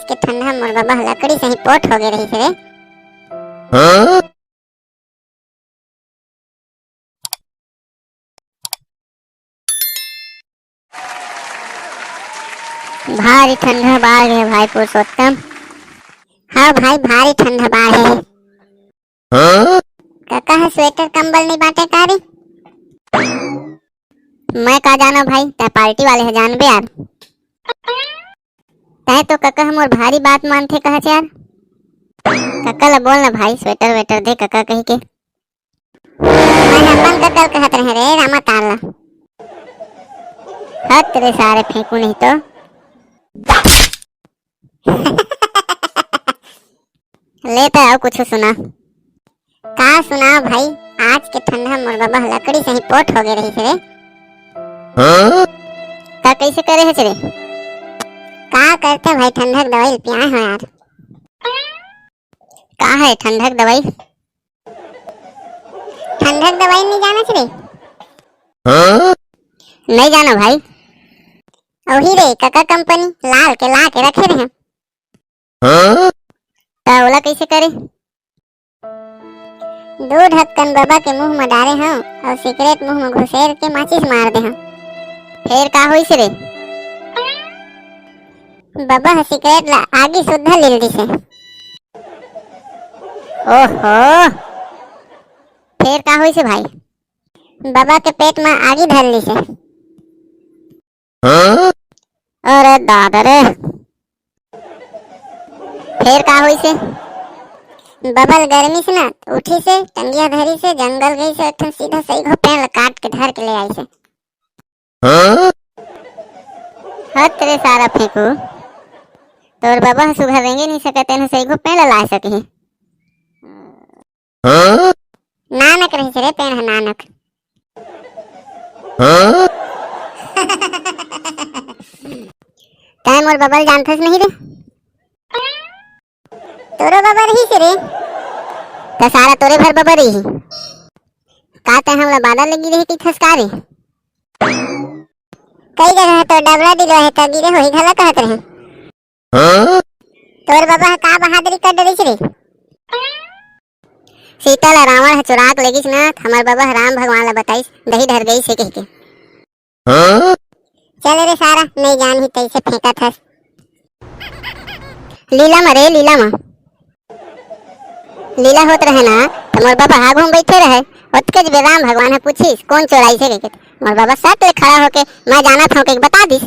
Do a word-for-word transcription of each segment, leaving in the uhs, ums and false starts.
के ठंडा मोर बबा लकड़ी से ही पोठ हो गए रहिस रे। भारी ठंडा बाढ़ हे भाई पुरुषोत्तम। हाँ भाई, भारी ठंडा बाढ़ हे। कका ह स्वेटर कंबल नहीं बांटे का रे? मैं का जाना भाई, तै पार्टी वाले ह जानबे यार। तै तो कका ह मोर भारी बात मानथे कहत यार। कका ला बोल ना भाई, स्वेटर वेटर दे कका कही के। मैं अपन कका ल कहत रहे रे रामा तार ला। हत रे सारे, फेंकू नहीं तो। ले तो आओ कुछ सुना। का सुना भाई, आज के ठंडा मोर बबा लकड़ी से ही पोठ हो गए रहिस रे। का कैसे करे हच रे? का करते भाई, ठंडक दवाई पियाए हो यार। का है ठंडक दवाई? ठंडक दवाई नहीं जानत रे? नहीं जानो भाई। वही रे कका कंपनी लाल के ला के रखे रहे। त ओला कैसे करे? दू ढक्कन बबा के मुंह में डारे हूँ और सिगरेट मुंह में घुसेर के माचिस मार दे हूँ। फिर का होइस रे? बबा ह सिगरेट ला आगी सुद्धा लील दिसे। ओहो, फिर का होइस भाई? बबा के पेट में आगी धर लिसे। अरे दादा रे। फिर का होइसे? बबा ल गर्मी से ना उठी से, टंगिया धरी से, जंगल गई से, एक ठन सीधा सही घो पेड़ ल काट के धर के ले आई से। हत रे सारा फेंकू, तोर बबा ह सुघर रेंगे नहीं सकत, तेन सही घो पेड़ ल ला सके। नानक रहिस रे पेड़ ह, नानक। तैं मोर बबा ल जानथस नहीं रे? तोरो बबा रहिस रे। त सारा तोरे भर बबा रही। का तैं हमला बादर लगी रहे कि थस का रे? कई जगह तो डबरा दिलो है त गिरे होही घला कहत रहे। तोर बबा ह का बहादुरी कर डरिस रे? सीता ला रावण ह चुरा के लेगिस ना, त हमर बबा ह राम भगवान ला बताइस, दही ढर गइस हे कहिके। चल रे सारा, नहीं जानही तैसे फेंकत हस। लीला म रे, लीला म। लीला होत रहे ना, त मोर बबा आगू म बइठे रहे। ओतके जबे राम भगवान ह पूछिस, "कौन चोराइस हे?" कहिके। मोर बबा सट ले खड़ा होके, "मैं जानत हूँ," कहिके बता दिस।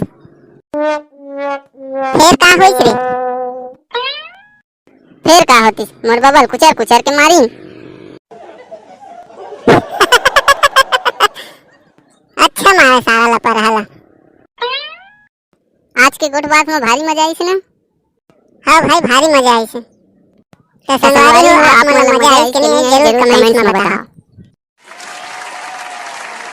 फेर का होइस रे? फेर का होतिस? मोर बबा ल कुचर कुचर के मारिन। अच्छा मारे सारा लपरहा ला। आज के गोठ बात में भारी मजा आइस ना? हाँ भाई, भारी मजा आइस। तो संगवारी हो, आप मन ला मजा आइस कि नहीं, जरूर कमेंट्स में बताओ।